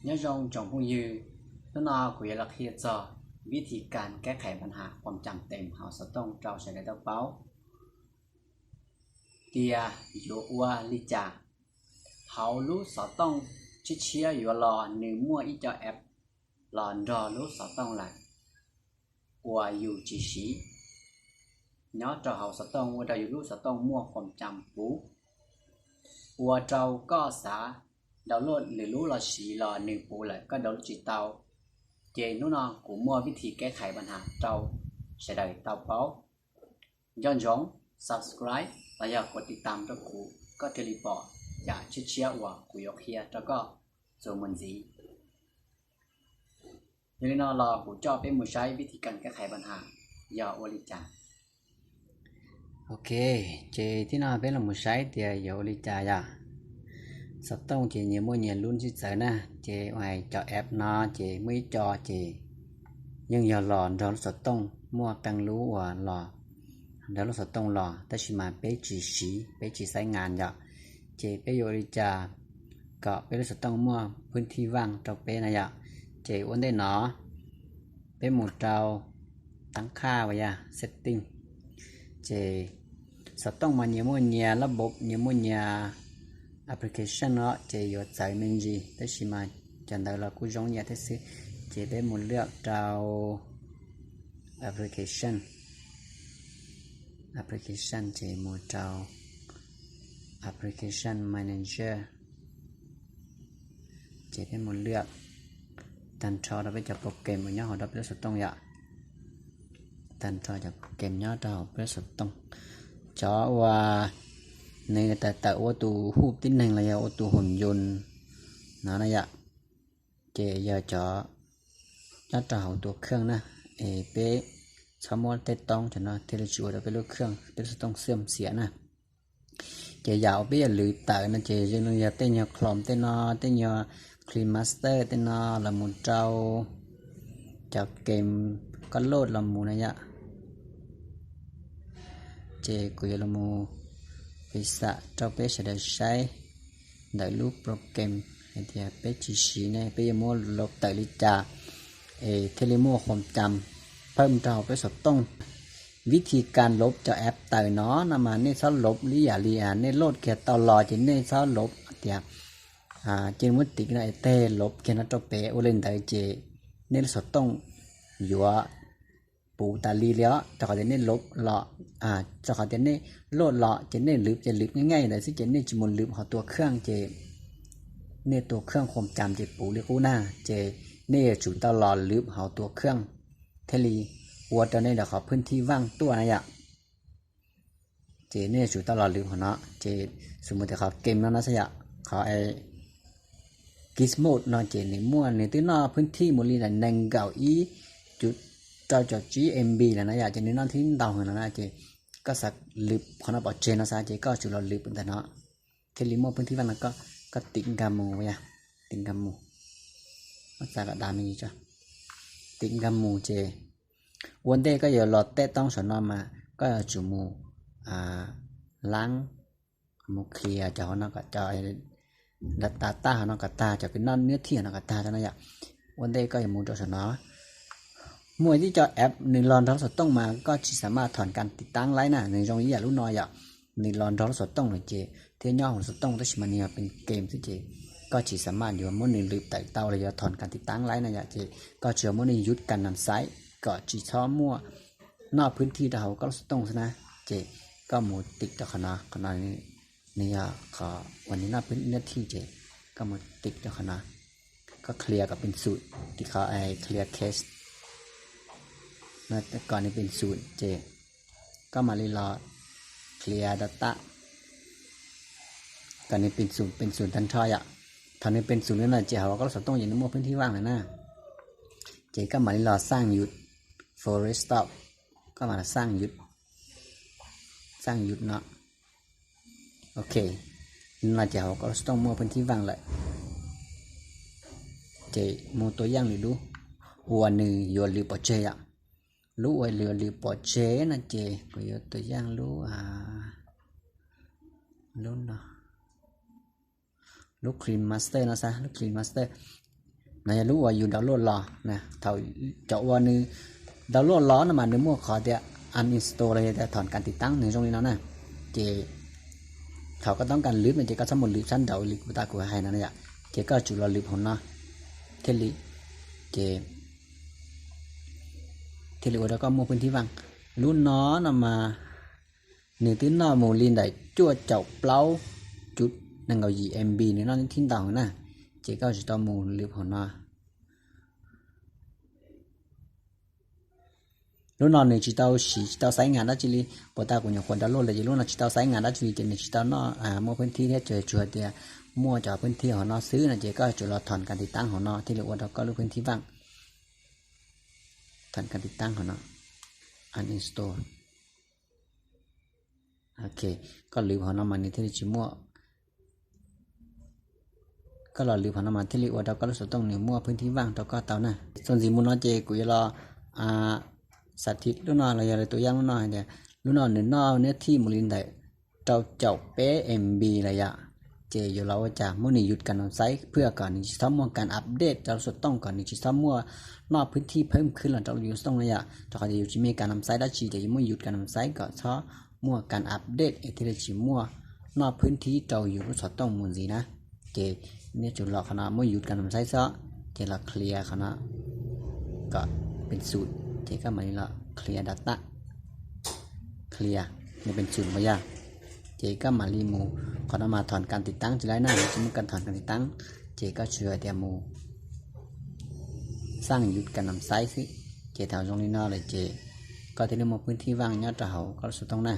Nyob zoo tsoom phooj ywg, hnub no kuv yuav los qhia txog vib thi kas kab qhais pab nham qhuam cam teem hauv xov tooj rau sawv daws tau paub tias yuav ua li cas. Hauv lub xov tooj tshiab tshiab yuav los nws muaj ib co app los nrog lub xov tooj lawm uas yus tsis siv nyob rau hauv xov tooj ua rau yus lub xov tooj muaj qhuam cam puv, ua rau koj xav download nws lub los siv los nws puv lawm koj download tsis tau. Ces hnub no kuv muaj vib thi kab qhais pab nham rau sawv daws tau paub. Nco ntsoov subscribe los yog kuv tiv tam rau kuv, koj thiaj li pom yam tshiab tshiab uas kuv yuav qhia rau koj txuas mus ntxiv. Yog li no los kuv coj peb mus saib vib thi kas kab qhais pab nham yog ua li cas. Ok, ces tib no peb los mus saib tias yuav ua li cas yom. Xov tooj ces nyias muaj nyias lub sij txawv na, ces ua hais cov app no ces muaj ib co ces yeej yog los nrog lub xov tooj, muaj qee lub uas los nrog lub xov tooj los tab sis mas peb tsis siv, peb tsis xaiv ngas yom. Ces peb yuav ua li cas kom peb lub xov tooj muaj phwb thij vaj rau peb na yom. Ces ua ntej no peb mus rau tab qhaj uas yog setting. Ces xov tooj mas nyias muaj nyias lab npob, nyias muaj nyias application no ces yuav txawv me ntsis tab sis mas cov ntawd los kuj zoo nyias thiab xwb. Ces peb mus lwaj rau application, application ces mus rau application manager. Ces peb mus lwaj tag nrho rau peb cov program uas nyob hauv rau peb lub xov tooj yom. Tag nrho cov program nyob rau hauv peb lub xov tooj, cov uas nws tawm tawm ua tus hu tib neeg los yog ua tus hum yus no na yom. Ces yog cov nyob rau hauv tus kheej na, es peb txhob muab tej toob cov no thiaj li tsis ua rau peb lub kheej, peb lub xov tooj xwm xiam na. Ces yam uas peb yuav lwv tawm no ces zoo li yog tej nyuag Chrome tej no, tej nyuag KineMaster tej no los mus rau cov game koj load los mus na yom. Ces kuv yuav los mus piv xam rau peb sawv daws saib ntawm lub program hais tias peb tsis siv ne peb yuav muab lov tawm li cas es thiaj li muaj qhuam cam phawj rau hauv peb xov tooj. Vib thi kas lov cov app tawm no no mas nej txhob lov li yam li nej load kiag tau los ces nej txhob lov tias cia muab tiv no es teg lov kiag no rau pem, ua li ntawd ces nej lub xov tooj yuav puv tas li li os, rau qhov tias nej lov los, rau qhov tias nej load los ces nej lwv ces lwv nyaj nyaj ntawd xwb ces nej tsis mus lwv hauv tus kheej ces nej tus kheej qhuam cam ces puv li qub na. Ces nej yuav tsum tau los lwv hauv tus kheej thiaj li ua rau nej lawv qhov phwb thij vaj tuaj na yom. Ces nej yuav tsum tau los lwv hauv no, ces xws mus tias qhov game no no xwb yom, qhov Gizmodo no ces nws muaj, nws twb noj phwb thij mus li nees nkaum ib cuv rau caum tsib M B lawm no yom, ces nws noj thib ntau heev no na, ces koj xav lwv qhov no pov tseg no xav ces koj tsum los lwv ntawm no thiaj li muaj phwb thij vaj no, koj tiv nkag mus, tiv nkag mus, muab txav kom dav me ntsis tso, tiv nkag mus ces ua ntej koj yuav los tej toob saum no mas koj yuav tsum mus laab, mus qhia cov hauv no kom cov data tag hauv no kom tag, cov kws noj nyiaj thij hauv no kom tag tso no yom. Ua ntej koj yuav mus rau saum no, muaj ib co app nws los nrog lub xov tooj mas koj tsis xam maj thom kas tiv taab laib na, nws zoo ib yam lub no yom. Nws los nrog lub xov tooj lawm ces thiab nyob hauv lub xov tooj tab sis mas nws yog pes game xwb ces koj tsis xam maj yuav muab nws lwv tawm tau los yog thom kas tiv taab laib na yom, ces koj tsuas muab nws yub kas nas xaiv kom tsis txhob muaj noj phwb thij rau hauv koj lub xov tooj xwb na. Ces koj mus tiv rau qhov no, qhov no nws yog qhov uas nws noj phwb nyiaj thij ces koj mus tiv rau qhov no, koj clear kom pes xum, tiv qhov clear cache kom nws pes xum ces koj mam li los clear data kom nws pes xum, pes xum tag nrho yom. Thaum nws pes xum li no ces hauv koj lub xov tooj ces nws muaj phwb thij vaj lawm na. Ces koj mam li los xaj yus, force stop, koj mam los xaj yus, xaj yus no. Ok, no ces hauv koj lub xov tooj muaj phwb thij vaj lawm. Ces mus tua yaj lwm lub uas nws yuav lwv pov tseg yom. Lub uas yuav lwv pov tseg no ces kuv yuav tua yaj lub, lub no, lub KineMaster no xav, lub KineMaster. No yog lub uas yus download los na. Thaum cov uas nws download los no mas nws muaj qhov tias uninstall los yog tias thom kas tiv taab nws zoo li no na. Ces thaum koj toob kas lwv no ces koj txhob mus lwv sab nraud li kuv tas kuv hais no yom. Ces koj tsum los lwv hauv no thiaj li, ces thiaj li ua rau koj muaj phwb thib vaaj. Lub no no mas nws twb noj mus li ntawm cuaj caum plaub cuv nees nkaum yim M B, nws noj thib ntau na. Ces koj tsis tau mus lwv hauv no. Lub no nws tsis tau siv, tsis tau xaiv nas dab tsi li. Puas tas kuv nyuam qhuav download lawm ces lub no tsis tau xaiv nas dab tsi li ces nws tsis tau noj, muaj phwb thib thiab, tsuas, tsuas tias muaj cov phwb thib hauv no xwb no ces koj tsum los thom kas tiv taab hauv no thiaj li ua rau koj lub phwb thib vaaj. Thom kas tiv taab hauv no, uninstall. Ok, koj lwv hauv no mas nws thiaj li tsis muaj, koj los lwv hauv no mas thiaj li ua rau koj lub xov tooj nws muaj phwb thib vaaj rau koj tau na. Txuas ntxiv mus no ces kuv yuav los xav thib lub no los yog lawv tus yaj lub no hais tias lub no nws noj nab thij mus li ntawm rau caum peb M B lawm yom. Ces yuav los ua cas muab nws yus kas nas xaiv phwj kom nws tsis txhob muaj kas update rau lub xov tooj, kom nws tsis txhob muaj noj phwb thib phawb khwb los rau lub yus xov tooj na yom. Rau qhov tias yus tsis muaj kas nas xaiv dab tsi ces yus muab yus kas nas xaiv kom txhob muaj kas update es thiaj li tsis muaj noj phwb thib rau yus lub xov tooj mus ntxiv na. Ces nej tsum los qhov no muab yus kas nas xaiv xwb, ces los clear qhov no kom pes xum, ces koj mam li los clear data, clear nws pes xum mas yog. Ces koj mam li mus, qhov no mas thom kas tiv taab tsis laib na, tsis muaj kas thom kas tiv taab, ces koj tsuas tias mus xaj yus kas nas xaiv xwb. Ces thaum zoo li no lawm ces koj thiaj li muaj phwb thib vaaj nyob rau hauv koj lub xov tooj na.